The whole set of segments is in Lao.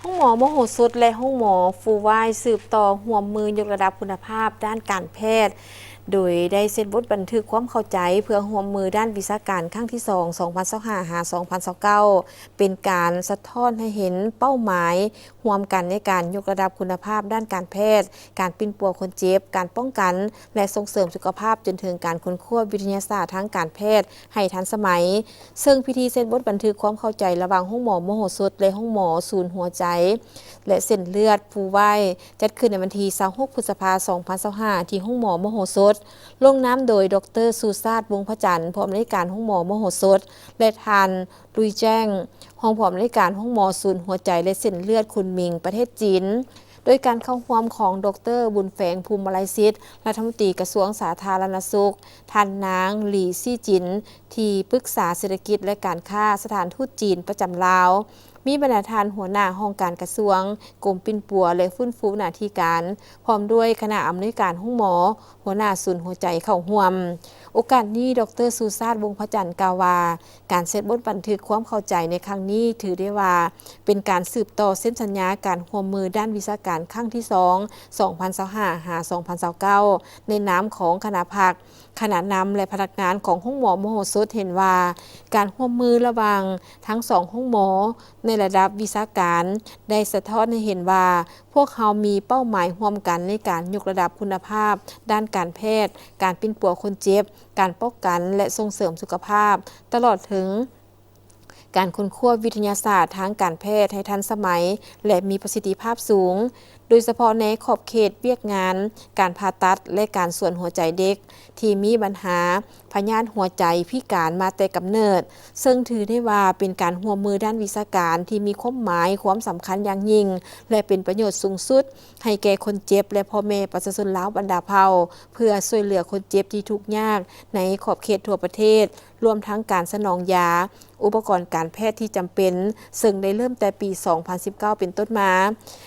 ໂຮງໝໍມະໂຫສົດ ແລະ ໂຮງໝໍຟູວາຍ ສືບຕໍ່ຮ່ວມມືຍົກລະດັບຄຸນນະພາບດ້ານການແພດ ໂດຍໄດ້ເຊັນບົດບັນທຶກຄວາມເຂົ້າໃຈເພື່ອຮ່ວມມືດ້ານວິຊາການຄັ້ງທີສອງ ສອງພັນຊາວຫ້າ ຫາ ສອງພັນຊາວເກົ້າ ເປັນການສະທ້ອນໃຫ້ເຫັນເປົ້າໝາຍຮ່ວມກັນໃນການຍົກລະດັບຄຸນນະພາບດ້ານການແພດ, ການປິ່ນປົວຄົນເຈັບ, ການປ້ອງກັນ ແລະ ສົ່ງເສີມສຸຂະພາບ ຈົນເຖິງການຄົ້ນຄວ້າວິທະຍາສາດທາງການແພດໃຫ້ທັນສະໄໝ. ເຊິ່ງພິທີເຊັນບົດບັນທຶກຄວາມເຂົ້າໃຈລະຫວ່າງໂຮງໝໍມະໂຫສົດ ແລະ ໂຮງໝໍສູນຫົວໃຈ ແລະ ເສັ້ນເລືອດຟູວາຍ ຈັດຂຶ້ນໃນວັນທີຊາວຫົກ ພຶດສະພາ ສອງພັນຊາວຫ້າ ທີ່ໂຮງໝໍມະໂຫສົດ, ລົງນາມໂດຍ ດອກເຕີ ຊູຊາດ ວົງພະຈັນ ຜູ້ອຳນວຍການໂຮງໝໍມະໂຫສົດ ແລະ ທ່ານ ລຸຍແຈ້ງ ຮອງຜູ້ອຳນວຍການໂຮງໝໍສູນຫົວໃຈ ແລະ ເສັ້ນເລືອດຄຸນມິງ ປະເທດຈີນ, ໂດຍການເຂົ້າຮ່ວມຂອງ ດອກເຕີ ບຸນແຝງ ພູມມະໄລສິດ ລັດຖະມົນຕີກະຊວງສາທາລະນະສຸກ, ທ່ານນາງ ຫຼີ ຊີຈິນ ທີ່ປຶກສາເສດຖະກິດ ແລະ ການຄ້າສະຖານທູດຈີນປະຈຳລາວ, ມີບັນດາທ່ານຫົວໜ້າຫ້ອງການກະຊວງ, ກົມປິ່ນປົວ ແລະ ຟື້ນຟູໜ້າທີ່ການ, ພ້ອມດ້ວຍຄະນະອຳນວຍການໂຮງໝໍ, ຫົວໜ້າສູນຫົວໃຈເຂົ້າຮ່ວມ. ໂອກາດນີ້ ດອກເຕີ ຊູຊາດ ວົງພະຈັນ ກ່າວວ່າ ການເຊັນບົດບັນທຶກຄວາມເຂົ້າໃຈໃນຄັ້ງນີ້ ຖືໄດ້ວ່າເປັນການສືບຕໍ່ເຊັນສັນຍາການຮ່ວມມືດ້ານວິຊາການຄັ້ງທີສອງ ສອງພັນຊາວຫ້າ ຫາ ສອງພັນຊາວເກົ້າ ໃນນາມຂອງຄະນະພັກ, ຄະນະນຳ ແລະ ພະນັກງານຂອງໂຮງໝໍມະໂຫສົດເຫັນວ່າ ການຮ່ວມມືລະຫວ່າງທັງສອງໂຮງໝໍໃນລະດັບວິຊາການ ໄດ້ສະທ້ອນໃຫ້ເຫັນວ່າ ພວກເຮົາມີເປົ້າໝາຍຮ່ວມກັນໃນການຍົກລະດັບຄຸນນະພາບດ້ານການແພດ, ການປິ່ນປົວຄົນເຈັບ, ການປ້ອງກັນ ແລະ ສົ່ງເສີມສຸຂະພາບ, ຕະຫຼອດເຖິງການຄົ້ນຄວ້າວິທະຍາສາດທາງການແພດໃຫ້ທັນສະໄໝ ແລະ ມີປະສິດທິພາບສູງ, ໂດຍສະເພາະໃນຂອບເຂດວຽກງານການຜ່າຕັດ ແລະ ການສວນຫົວໃຈເດັກທີ່ມີບັນຫາພະຍາດຫົວໃຈພິການມາແຕ່ກຳເນີດ, ເຊິ່ງຖືໄດ້ວ່າເປັນການຮ່ວມມືດ້ານວິຊາການທີ່ມີຄວາມໝາຍຄວາມສຳຄັນຢ່າງຍິ່ງ ແລະ ເປັນປະໂຫຍດສູງສຸດໃຫ້ແກ່ຄົນເຈັບ ແລະ ພໍ່ແມ່ປະຊາຊົນລາວບັນດາເຜົ່າ ເພື່ອຊ່ວຍເຫຼືອຄົນເຈັບທີ່ທຸກຍາກໃນຂອບເຂດທົ່ວປະເທດ, ລວມທັງການສະໜອງຢາ, ອຸປະກອນການແພດທີ່ຈຳເປັນ, ເຊິ່ງໄດ້ເລີ່ມແຕ່ປີສອງພັນສິບເກົ້າເປັນຕົ້ນມາ.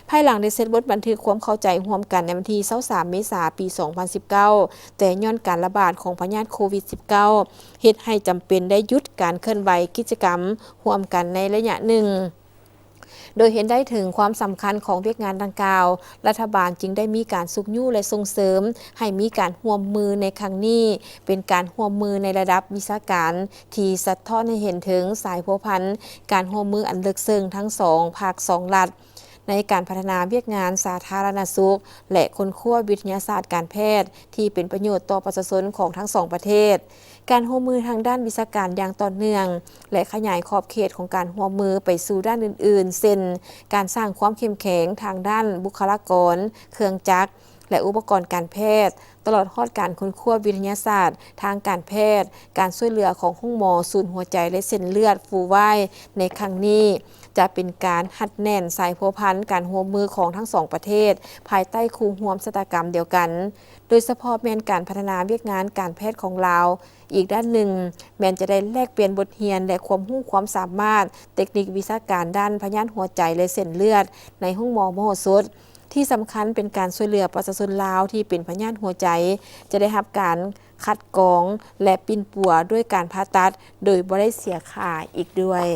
ພາຍຫຼັງໄດ້ເຊັນບົດບັນທຶກຄວາມເຂົ້າໃຈຮ່ວມກັນໃນວັນທີຊາວສາມ ເມສາ ປີ ສອງພັນສິບເກົ້າ, ແຕ່ຍ້ອນການລະບາດຂອງພະຍາດໂຄວິດ ສິບເກົ້າ ເຮັດໃຫ້ຈຳເປັນໄດ້ຢຸດການເຄື່ອນໄຫວກິດຈະກຳຮ່ວມກັນໃນໄລຍະໜຶ່ງ. ໂດຍເຫັນໄດ້ເຖິງຄວາມສຳຄັນຂອງວຽກງານດັ່ງກ່າວ, ລັດຖະບານຈຶ່ງໄດ້ມີການຊຸກຍູ້ ແລະ ສົ່ງເສີມໃຫ້ມີການຮ່ວມມືໃນຄັ້ງນີ້, ເປັນການຮ່ວມມືໃນລະດັບວິຊາການທີ່ສະທ້ອນໃຫ້ເຫັນເຖິງສາຍພົວພັນການຮ່ວມມືອັນເລິກເຊິ່ງທັງສອງພັກສອງລັດ ໃນການພັດທະນາວຽກງານສາທາລະນະສຸກ ແລະ ຄົ້ນຄວ້າວິທະຍາສາດການແພດທີ່ເປັນປະໂຫຍດຕໍ່ປະຊາຊົນຂອງທັງສອງປະເທດ. ການຮ່ວມມືທາງດ້ານວິຊາການຢ່າງຕໍ່ເນື່ອງ ແລະ ຂະຫຍາຍຂອບເຂດຂອງການຮ່ວມມືໄປສູ່ດ້ານອື່ນໆ ເຊັ່ນ ການສ້າງຄວາມເຂັ້ມແຂງທາງດ້ານບຸກຄະລາກອນ, ເຄື່ອງຈັກ ແລະ ອຸປະກອນການແພດ, ຕະຫຼອດຮອດການຄົ້ນຄວ້າວິທະຍາສາດທາງການແພດ, ການຊ່ວຍເຫຼືອຂອງໂຮງໝໍສູນຫົວໃຈ ແລະ ເສັ້ນເລືອດຟູວາຍໃນຄັ້ງນີ້ ຈະເປັນການຮັດແໜ້ນສາຍພົວພັນການຮ່ວມມືຂອງທັງສອງປະເທດ ພາຍໃຕ້ຄູ່ຮ່ວມຊະຕາກຳດຽວກັນ, ໂດຍສະເພາະແມ່ນການພັດທະນາວຽກງານການແພດຂອງລາວ. ອີກດ້ານໜຶ່ງ ແມ່ນຈະໄດ້ແລກປ່ຽນບົດຮຽນ ແລະ ຄວາມຮູ້ຄວາມສາມາດເຕັກນິກວິຊາການດ້ານພະຍາດຫົວໃຈ ແລະ ເສັ້ນເລືອດໃນໂຮງໝໍມະໂຫສົດ. ທີ່ສຳຄັນເປັນການຊ່ວຍເຫຼືອປະຊາຊົນລາວທີ່ເປັນພະຍາດຫົວໃຈ ຈະໄດ້ຮັບການຄັດກອງ ແລະ ປິ່ນປົວດ້ວຍການຜ່າຕັດ ໂດຍບໍ່ໄດ້ເສຍຄ່າອີກດ້ວຍ.